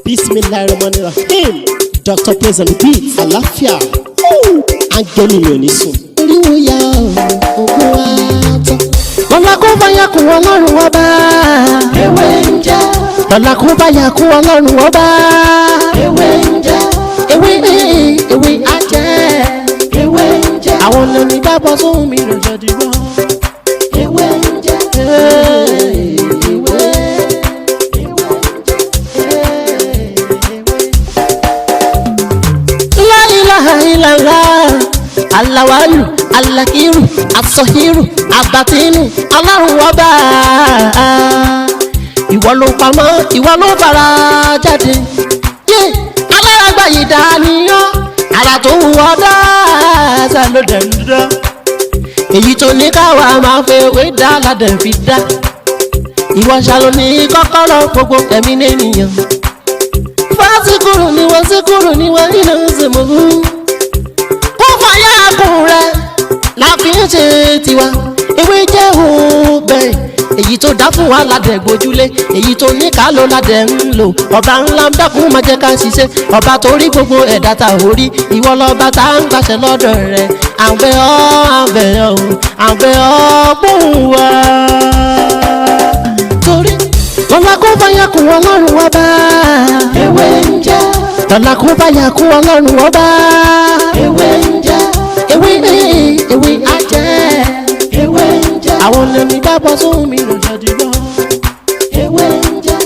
Bismillahir Rahmanir Rahim. Dr. Praise and Beat, àlàáfíà, áńgẹ́lì mi ò ní sùn. Oríwo ya ògùn wa tán. Lọ́la kó bá yà kún Ọlọ́run Ọba. Ewé ń jẹ́. Lọ́la kó bá yà kún Ọlọ́run Ọba. Ewé ń jẹ́. Ewé, ewé á jẹ́. Ewé ń jẹ́. Àwọn lẹ́ni dábọ̀ sóhun mi rò jọ̀dí gbọ́. Ewé ń jẹ́. Ewé. La ilaha illallah, alawalu, alakiru, asọhiru, abatinu, Ọlọ́run Ọba. Ìwọ ló pamọ́, ìwọ ló fara jáde. Yé, alárágbá yìí dániyàn, ara tó wù ọ́ dáadáa ló dẹ̀ ń dán. Èyí tó ní káwa máa fẹ́ wé dá ládẹ̀ fi dá. Ìwọ ṣàlò ní kọ́kọ́rọ́ gbogbo ẹ̀mí nìyẹn. Fásikúrú ni wọ́n, síkúrú ni wọ́n nínú ìsìnkú. Kó fàyà kùn rẹ̀ la fi ń ṣe tiwa. Ewé jẹ́ òun bẹ́ẹ̀. Èyí tó dá fún wa ládẹ̀ gbójúlé. Èyí tó ní ká ló ládẹ̀ ń lò. Ọba ńlá ń dákun máa jẹ́ ká ṣiṣẹ́. Ọba tó rí gbogbo ẹ̀dá ta ò rí. Ìwọ lọ́ba tá ń gbàṣẹ lọ́dọ̀ rẹ̀. À ń bẹ̀ ọ́, à ń bẹ̀ ọ́, à ń bẹ̀ ọ́ gbóhùn wa. Torí lọ́la kó bá yà kún Ọlọ́run Ọba. Ewé ń jẹ́. Lọ́la kó bá yà kún Ọlọ́run Ọba. Ewé ń jẹ́. Ewé, ewé á jẹ́. Ewé ń jẹ́. Àwọn lẹ́ni dábọ̀ sóhun mi rò jọ̀dí gbọ́. Ewé ń jẹ́.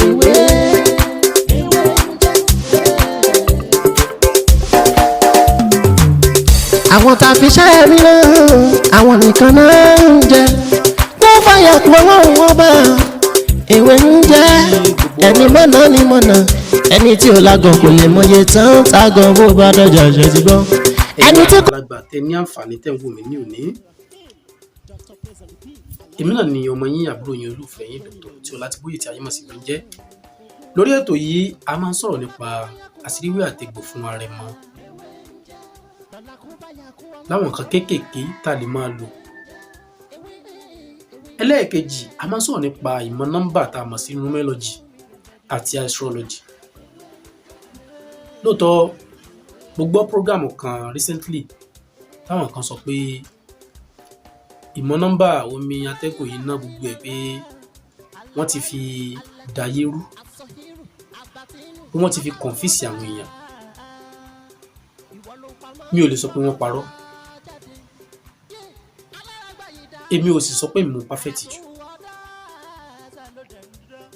Ewé. Àwọn tá a fi ṣẹ́ mi náà, àwọn nìkan náà ń jẹ. Kó fàyà kún Ọlọ́run Ọba. Ewé ń jẹ́. Ẹni mọ̀nà ni mọ̀nà. Ẹni tí ò lágàn kò lè mọye tán tágàn bó bá dọ̀jà ṣe ti gbọ́. Ẹni tí kò. Àgbàlagbà tẹ ní àǹfààní tẹ́ ń wò mí ní òní, èmi náà ni ọmọ yín, àbúrò yín, olùfẹ́ yín, Dr. Mutí Ọlátìbóyè tí ayé mọ̀ sí mi jẹ́. Lórí ètò yìí, a máa ń sọ̀rọ̀ nípa àṣíríwé àtegbò fún arẹmọ, láwọn nǹkan kéékèèké tá a lè máa lò. Ẹlẹ́ẹ̀kejì, a máa ń sọ̀rọ̀ nípa ìmọ̀ nọ́mbà tá a mọ̀ sí numerology àti astrology. Lóòótọ́, mo gbọ́ program kan recently táwọn kan sọ pé ìmọ̀ nọ́mbà, omi, atẹ́gùn, iná, gbogbo ẹ̀, pé wọ́n ti fi dayé rú, pé wọ́n ti fi confuse àwọn èèyàn. Mi ò lè sọ pé wọ́n parọ́, èmi ò sì sọ pé mo perfect jù.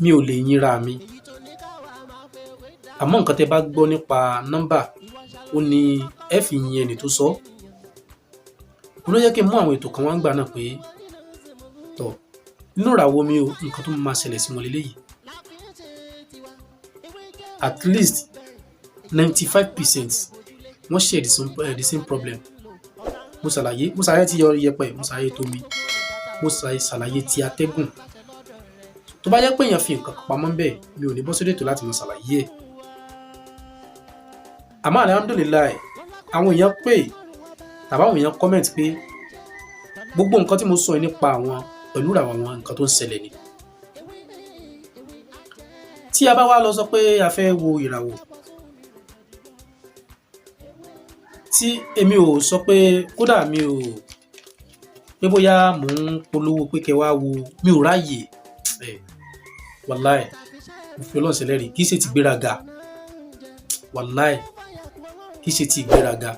Mi ò lè yinra mi, àmọ́ nǹkan tẹ́ bá gbọ́ nípa nọ́mbà, ó ní ẹ fi yin ẹni tó sọ. Ó ló jẹ́ kí n mú àwọn ètò kan wá ń gbà náà pé tọ̀ nínú ìràwọ̀ mi o, nǹkan tó máa ṣẹlẹ̀ sí wọn leléyìí. At least 95% wọ́n share the same problem. Mo ṣàlàyé ti yẹ̀pẹ̀, mo ṣàlàyé tomi, mo ṣàlàyé ti atẹ́gùn. Tó bá jẹ́ pé èèyàn fi nǹkan kan pamọ́ ńbẹ̀, mi ò ní bọ́ sórí ètò láti máa ṣàlàyé ẹ̀. Àmọ́ alhamdulillahi, àwọn èèyàn pè tàbí àwọn èèyàn comment pé gbogbo nǹkan tí mo sọ yìí nípa àwọn pẹ̀lú ìràwọ̀ àwọn, nǹkan tó ń ṣẹlẹ̀ ni. Tí a bá wá lọ sọ pé a fẹ́ wo ìràwọ̀, tí èmi ò sọ pé kódà mi ò pé bóyá mò ń polówó pé kẹ́ wá wo, mi ò ráàyè ẹ̀. Wàláì, mo fi Ọlọ́run ṣẹlẹ́rìí, kì í ṣe ti gbéraga. Wàláì, kì í ṣe ti ìgbéraga,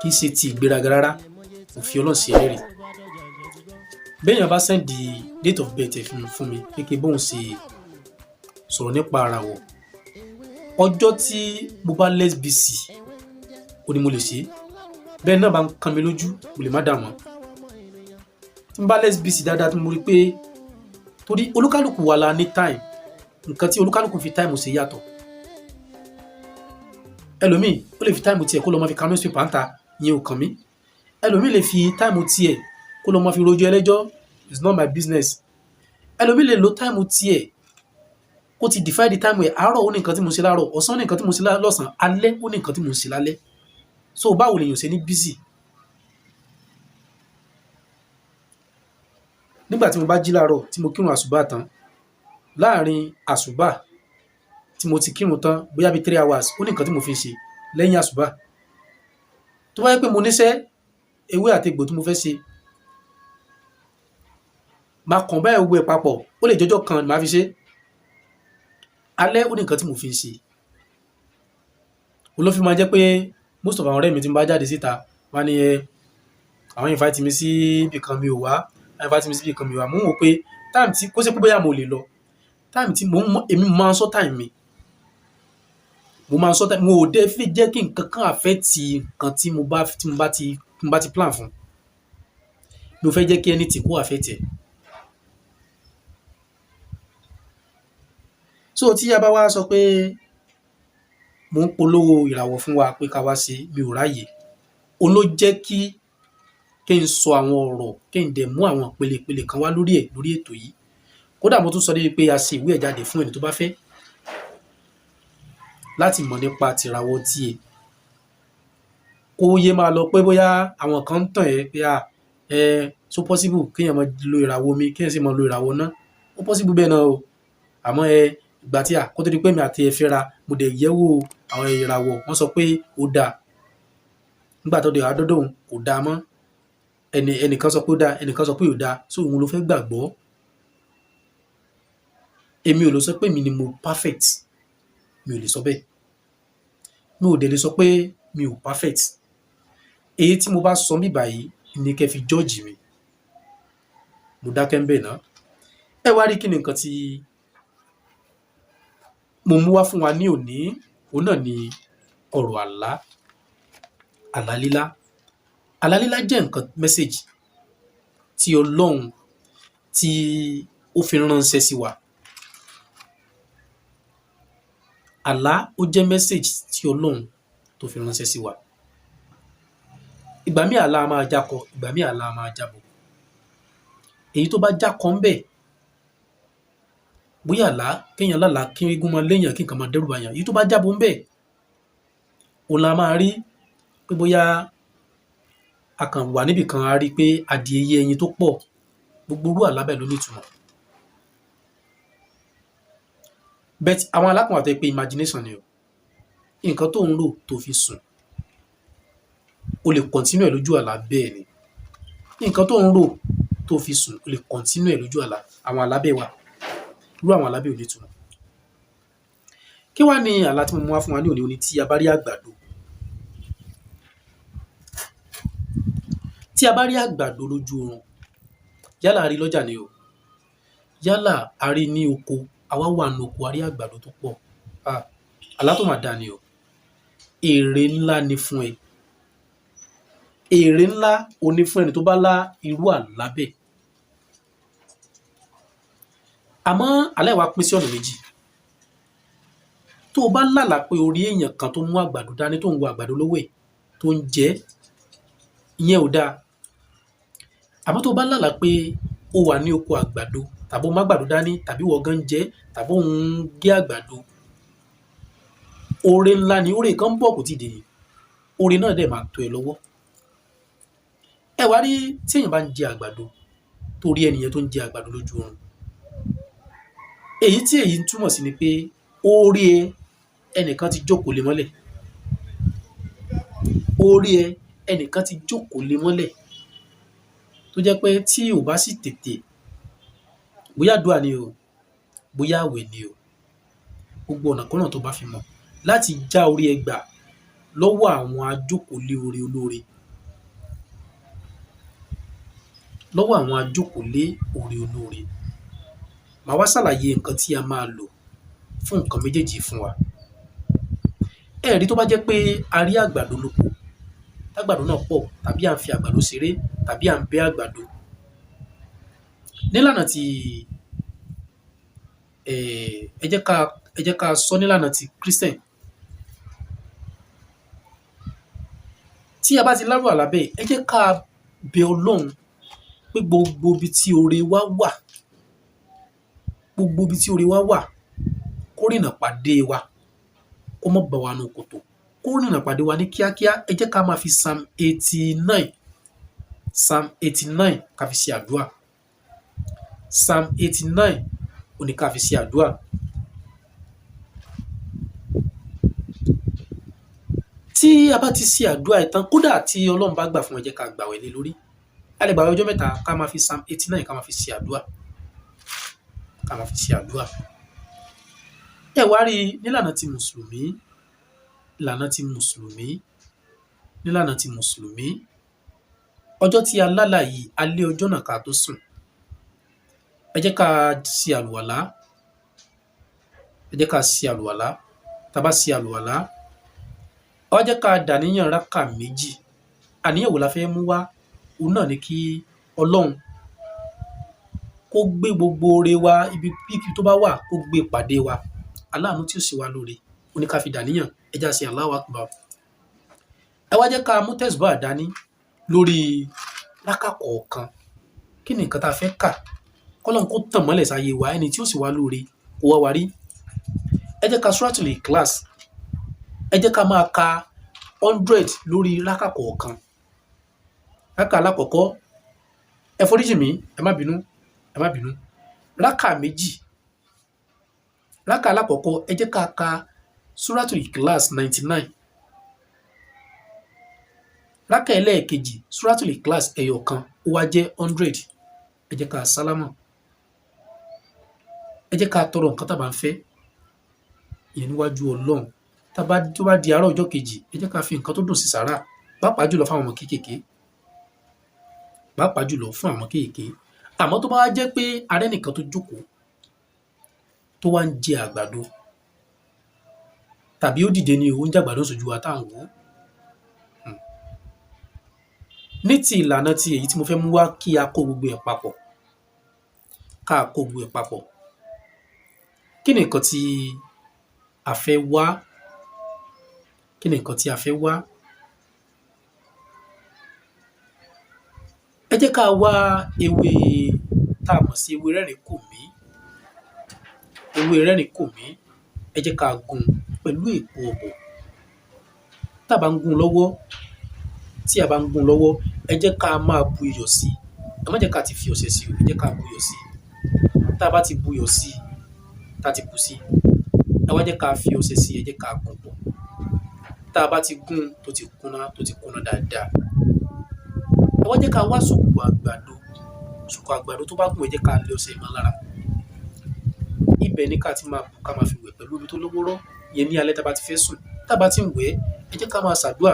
kì í ṣe ti ìgbéraga rárá. Mo fi Ọlọ́run ṣẹlẹ́rìí. Béèyàn bá send date of birth ẹ̀ fún mi pé kí bóun ṣe sọ̀rọ̀ nípa àràwọ̀, ọjọ́ tí mo bá less busy ó ní mo lè ṣe é. Bẹ́ẹ̀ náà bá ń kan mi lójú, mo lè má dà wọ́n. Tí mo bá less busy dáadáa, tí mo rí pé torí olúkálùkù wa la ní time, nǹkan tí olúkálùkù fi time ṣe yàtọ̀. Ẹlòmíì ó lè fi time tiẹ̀ kó lọ máa fi ka newspaper ń ta, ìyẹn ò kàn mí. Ẹlòmíì lè fi time tiẹ̀ kó lọ máa fi rojọ́ ẹlẹ́jọ́, it's not my business. Ẹlòmíì lè lo time tiẹ̀ kó ti divide the time ẹ̀. Àárọ̀, ó ní nǹkan tí mo ṣe láàárọ̀, ọ̀sán, ó ní nǹkan tí mo ṣe lọ́sàn-án, alẹ́, ó ní nǹkan tí mo ṣe lálẹ́. So báwo lèèyàn ṣe ní busy? Nígbà tí mo bá jí láàárọ̀ tí mo kírun àsùbá tán, láàrin àsùbá tí mo ti kírun tán, bóyá bí 3 hours, ó ní nǹkan tí mo fi ń ṣe lẹ́yìn àsùbá. Tó bá jẹ́ pé mo níṣẹ́ ewé àti egbò tí mo fẹ́ ṣe, màá kàn báyìí gbogbo ẹ̀ papọ̀, ó lè jọjọ́ kan ni màá fi ṣe. Alẹ́, ó ní nǹkan tí mo fi ń ṣe. Òun ló fi máa jẹ́ pé most of àwọn ọ̀rẹ́ mi tí mo bá jáde síta, wọ́n á ní ẹ àwọn invite mi sí ibì kan, mi ò wá, wọ́n invite mi sí ibì kan, mi ò wá. Mo ń wò pé time tí kó ṣe pé bóyá mo lè lọ, time tí mo ń mọ, èmi máa ń sọ time mi, mo máa ń sọ time. Mo ò dé fi jẹ́ kí nǹkan kan affect nǹkan tí mo bá ti plan fún. Mi ò fẹ́ jẹ́ kí anything kó affect ẹ̀. So tí a bá wá sọ pé mò ń polówó ìràwọ̀ fún wa pé ká wá ṣe, mi ò ráyè. Òun ló jẹ́ kí n sọ àwọn ọ̀rọ̀, kí n dẹ̀ mú àwọn ìpele kan wá lórí ẹ̀ lórí ètò yìí. Kódà mo tún sọ débi pé a ṣe ìwé ẹ̀ jáde fún ẹni tó bá fẹ́ láti mọ̀ nípa tìràwọ̀ tiẹ̀, kó yé máa lọ pé bóyá àwọn kan ń tàn ẹ́ pé à ẹ so possible kéèyàn máa lo ìràwọ̀ omi, kéèyàn sì máa lo ìràwọ̀ iná. Ó possible bẹ́ẹ̀ náà o. Àmọ́ ẹ ìgbà tí à kó tó di pé èmi àti ẹ fẹ́ra, mo dẹ̀ yẹ̀ wò àwọn ìràwọ̀, wọ́n sọ pé ó dáa. Nígbà tó dé wá dọ́dọ̀ òun, kò dáa mọ́. Ẹnìkan sọ pé ó dáa, ẹnìkan sọ pé ò dáa, so òun ló fẹ́ gbàgbọ́. Èmi ò lè sọ pé èmi ni mo perfect, mi ò lè sọ bẹ́ẹ̀. Mi ò dẹ̀ lè sọ pé mi ò perfect. Èyí tí mo bá sọ níbí báyìí ni kẹ́ fi judge mi. Mo dákẹ́ ńbẹ̀ ná. Ẹ wá rí, kí ni nǹkan tí mo mú wá fún wa ní òní? Òun náà ni ọ̀rọ̀ àlá, àlá lílá. Àlá lílá jẹ́ nǹkan message tí Ọlọ́run tí ó fi ránṣẹ́ sí wa. Àlá, ó jẹ́ message tí Ọlọ́run tó fi ránṣẹ́ sí wa. Ìgbà míì, àlá a máa jákọ, ìgbà míì, àlá a máa jábo. Èyí tó bá jákọ ńbẹ̀, bóyá àlá kéèyàn lálàá kí eégún máa léèyàn, kí nǹkan máa dẹ́rù bàyàn. Èyí tó bá jábo ńbẹ̀, òun la máa rí pé bóyá a kàn wà níbì kan, a rí i pé adìẹ yé ẹyin tó pọ̀. Gbogbo irú àlá bẹ́ẹ̀ ló ní ìtumọ̀. But àwọn àlá kan wà tó jẹ́ pé imagination ni o. Nǹkan tó ń rò tó fi sùn, o lè continue ẹ̀ lójú àlá. Bẹ́ẹ̀ ni, nǹkan tó ń rò tó fi sùn, o lè continue ẹ̀ lójú àlá. Àwọn àlá bẹ́ẹ̀ wà. Irú àwọn àlá bẹ́ẹ̀ ò ní ìtumọ̀. Kí wá ní àlá tí mo mú wá fún wa ní òní? Òní, tí a bá rí àgbàdo, tí a bá rí àgbàdo lójú oorun, yálà a rí lọ́jà ni o, yálà a rí ní oko, àwa wà nínú oko, a rí àgbàdo tó pọ̀, ah, àlá tó mà dáa ni o. Èrè ńlá ni fún ẹ. Èrè ńlá o ní fún ẹni tó bá lá irú àlá bẹ́ẹ̀. Àmọ́ àlá yìí wá pín sí ọ̀nà méjì. Tó o bá lálàá pé o rí èèyàn kan tó mú àgbàdo dání, tó ń wo àgbàdo lọ́wọ́ ẹ̀, tó ń jẹ, ìyẹn ò dáa. Àmọ́ tó o bá lálàá pé o wà ní oko àgbàdo, tàbí o mú àgbàdo dání, tàbí ìwọ gan ń jẹ, tàbí ò ń gé àgbàdo, oore ńlá ni. Oore kan ń bọ̀, kò tíì dé ni. Oore náà dẹ̀ máa tó ẹ lọ́wọ́. Ẹ wá rí, tí èèyàn bá ń jẹ àgbàdo, tó rí ẹnìyẹn tó ń jẹ àgbàdo lójú oorun, èyí tí èyí ń túmọ̀ sí ni pé orí ẹ, ẹnìkan ti jókòó lé mọ́lẹ̀. Orí ẹ, ẹnìkan ti jókòó lé mọ́lẹ̀, tó jẹ́ pé tí ò bá sì tètè, bóyá àdúrà ni o, bóyá àwẹ̀ ni o, gbogbo ọ̀nà kọ́nà tó bá fi mọ̀ láti já orí ẹ gbà lọ́wọ́ àwọn ajókòólé oore olóore, lọ́wọ́ àwọn ajókòólé oore olóore. Màá wá ṣàlàyé nǹkan tí a máa lò fún nǹkan méjèèjì fún wa. Ẹ rí, tó bá jẹ́ pé a rí àgbàdo lóko, tágbàdo náà pọ̀, tàbí à ń fi àgbàdo ṣeré, tàbí à ń bẹ́ àgbàdo nílànà ti ẹ jẹ́ ká sọ nílànà ti Christian, tí a bá ti lárú àlá bẹ́ẹ̀, ẹ jẹ́ ká bẹ Ọlọ́run pé gbogbo ibi tí oore wa wà, gbogbo ibi tí oore wa wà, kó rìnà pàdé wa, kó má bá wa nínú kòtò, kó rìnà pàdé wa ní kíákíá. Ẹ jẹ́ ká máa fi Psalm 89, Psalm 89, ká fi ṣe àdúrà. Psalm 89 ó ní ká fi ṣe àdúrà. Tí a bá ti ṣe àdúrà yìí tán, kódà tí Ọlọ́run bá gbà fún, ẹ jẹ́ ká gbàwẹ̀ lé lórí. A lè gbàwẹ̀ ọjọ́ 3, ká máa fi Psalm 89 ká máa fi ṣe àdúrà, ká máa fi ṣe àdúrà. Ẹ wá rí i nílànà ti mùsùlùmí, ìlànà ti mùsùlùmí, nílànà ti mùsùlùmí, ọjọ́ tí a lálàá yìí, alẹ́ ọjọ́ náà ká tó sùn, ẹ jẹ́ ká ṣe àlùwàlá, ẹ jẹ́ ká ṣe àlùwàlá. Tá a bá ṣe àlùwàlá, ó jẹ́ ká dàníyàn rákà 2. Àníyàn wo la fẹ́ mú wá? Òun náà ni kí Ọlọ́run kó gbé gbogbo oore wa, ibi kíbi tó bá wà, kó gbé pàdé wa, aláàánú tí ó ṣe wá lóore. Ó ní ká fi dàníyàn. Ẹ já ṣe Allahu Akbar. Ẹ wá jẹ́ ká mú tẹ̀sùbá dání lórí rákà kọ̀ọ̀kan. Kí ni nǹkan tá a fẹ́ kà? Kọ́lọ́run kó tàn mọ́lẹ̀ sáyé wa, ẹni tí ó sì wá lóore kó wá wa rí. Ẹ jẹ́ ká Suratul Ikhlas, ẹ jẹ́ ká máa ka 100 lórí rákà kọ̀ọ̀kan. Rákà alákọ̀ọ́kọ́, ẹ foríjì mí, ẹ má bínú, ẹ má bínú, rákà 2. Rákà alákọ̀ọ́kọ́, ẹ jẹ́ ká ka Suratul Ikhlas 99. Rákà ẹlẹ́ẹ̀kejì, Suratul Ikhlas ẹyọ kan, ó wá jẹ́ 100. Ẹ jẹ́ ká sálámà, ẹ jẹ́ ká tọrọ nǹkan tá a bá ń fẹ́ ìyẹn níwájú Ọlọ́run. Tá a bá tó bá di àárọ̀ ọjọ́ kejì, ẹ jẹ́ ká fi nǹkan tó dùn sí sàárà, pàápàá jùlọ fáwọn ọmọ kéékèèké, pàápàá jùlọ fún àwọn kéékèèké. Àmọ́ tó bá wá jẹ́ pé arẹ́ nìkan tó jókòó tó wá ń jẹ àgbàdo, tàbí ó dìde ní ó ń jẹ àgbàdo sójú wa tá à ń wò ó, ní ti ìlànà ti èyí tí mo fẹ́ mú wá, kí a kó gbogbo ẹ̀ papọ̀, ká kó gbogbo ẹ̀ papọ̀. Kí ni nǹkan tí a fẹ́ wá? Kí ni nǹkan tí a fẹ́ wá? Ẹ jẹ́ ká wá ewé tá a mọ̀ sí ewé rẹ́rìn kò mí, ewé rẹ́rìn kò mí. Ẹ jẹ́ ká gún pẹ̀lú èpo ọ̀bọ̀. Tá a bá ń gún lọ́wọ́, tí a bá ń gún lọ́wọ́, ẹ jẹ́ ká máa bu iyọ̀ sí i. Ẹ má jẹ́ ká ti fi ọṣẹ sí i, ẹ jẹ́ ká bu iyọ̀ sí i. Tá a bá ti bu iyọ̀ sí i, tá a ti bù sí i, ẹ wá jẹ́ ká fi ọṣẹ sí i, ẹ jẹ́ ká gún pọ̀. Tá a bá ti gún tó ti kúnná, tó ti kúnná dáadáa, ẹ wá jẹ́ ká wá sòkò àgbàdo. Sòkò àgbàdo tó bá gùn, ẹ jẹ́ ká lé ọṣẹ mọ́ lára. Ibẹ̀ ni ká ti máa bù, ká máa fi wẹ̀ pẹ̀lú omi tó lówóró yẹn ní alẹ́ tá a bá ti fẹ́ sùn. Tá a bá ti ń wẹ̀, ẹ jẹ́ ká máa ṣàdúà.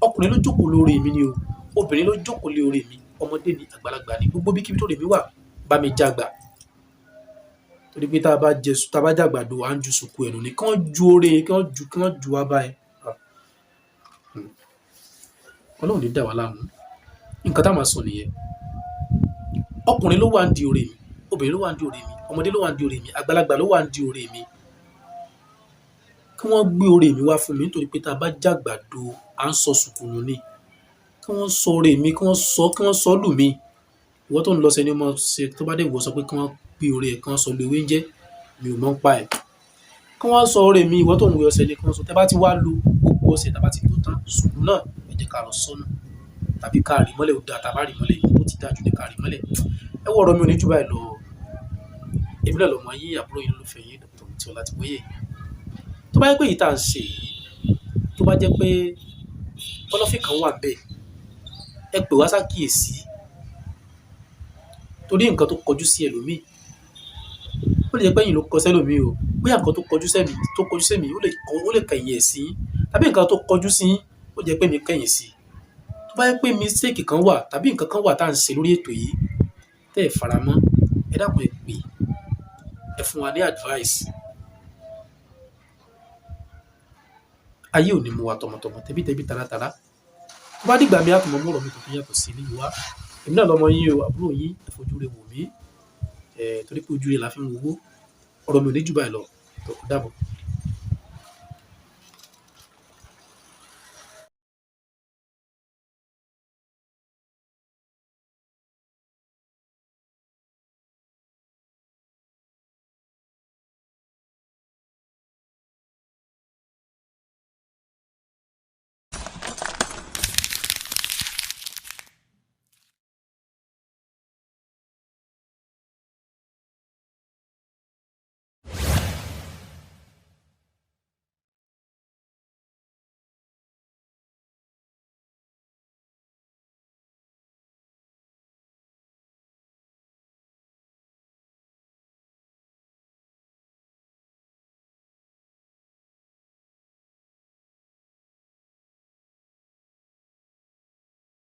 Ọkùnrin ló jókòó lórí mi ni o, obìnrin ló jókòó lé orí mi, ọmọdé ni, àgbàlagbà ni, gbogbo bí kíbi tó lè mi wà, bá mi jágbà. Torí pé tá a bá jẹ, tá a bá jàgbàdo, à ń ju sùkú ẹnu ni. Kí wọ́n ju oore, kí wọ́n ju, kí wọ́n ju wá báyìí. Ọlọ́run ní dà wá láàmú. Nǹkan tá a máa sọ nìyẹn. Ọkùnrin ló wà ń di oore mi, obìnrin ló wà ń di oore mi, ọmọdé ló wà ń di oore mi, àgbàlagbà ló wà ń di oore mi. Kí wọ́n gbé oore mi wá fún mi, nítorí pé tá a bá jàgbàdo, à ń sọ sùkúnù ni. Kí wọ́n sọ oore mi, kí wọ́n sọ, kí wọ́n sọ lù mí. Ìwọ tó ń lọ sẹ́ni mọ́ ṣe, tó bá dé ìwọ sọ pé kí wọ́n gbé oore ẹ̀, kí wọ́n sọ lu ewé ń jẹ́, mi ò mọ̀ ń pa ẹ̀. Kí wọ́n sọ oore mi, ìwọ tó ń wẹ ọṣẹ ni kí wọ́n sọ. Tẹ́ bá ti wá lo gbogbo ọṣẹ, tá a bá ti lò tán, sùkú náà ẹ jẹ́ ká lọ sọ́nù tàbí ká rì mọ́lẹ̀. Ó dáa tá a bá rì mọ́lẹ̀, ó ti dáa jù ní ká rì mọ́lẹ̀. Ẹ wọ ọ̀rọ̀ mi ò ní jù báyìí lọ. Èmi náà lọmọ yín, àbúrò yín, olólùfẹ́ yín, Dr. Mutí Ọlátìmóyè. Tó bá jẹ́ pé èyí tá à ń ṣe yìí, tó bá jẹ́ pé kọ́lọ́fín kan wà ńbẹ̀, ẹ pè wá sákìyèsí. Torí nǹkan tó kọjú sí ẹlòmíì, ó lè jẹ́ pé ẹ̀yin ló kọ sẹ́lòmíì o. Bóyá nǹkan tó kọjú sẹ́mi, tó kọjú sẹ́mi, ó lè kọ, ó lè kẹ̀yìn ẹ̀ sí yín. Tàbí nǹkan tó kọjú sí yín, ó jẹ́ pé mi kẹ̀yìn sí i. Tó bá jẹ́ pé mistake kan wà tàbí nǹkan kan wà tá à ń ṣe lórí ètò yìí tẹ́ ẹ̀ faramọ́, ẹ dákun, ẹ pè, ẹ fún wa ní advice. Ayé ò ní mú wa tọmọtọmọ, tẹbítẹbí, taratara. Tó bá dìgbà mi, àtúmọ̀ mú ọ̀rọ̀ mi tuntun yàtọ̀ sí eléyìí wá. Èmi náà lọmọ yín o, àbúrò yín. Ẹ fojú rẹ wò mí, torí pé ojú rẹ la fi ń wowó. Ọ̀rọ̀ mi ò ní jù báyìí lọ. Tó dàbọ̀.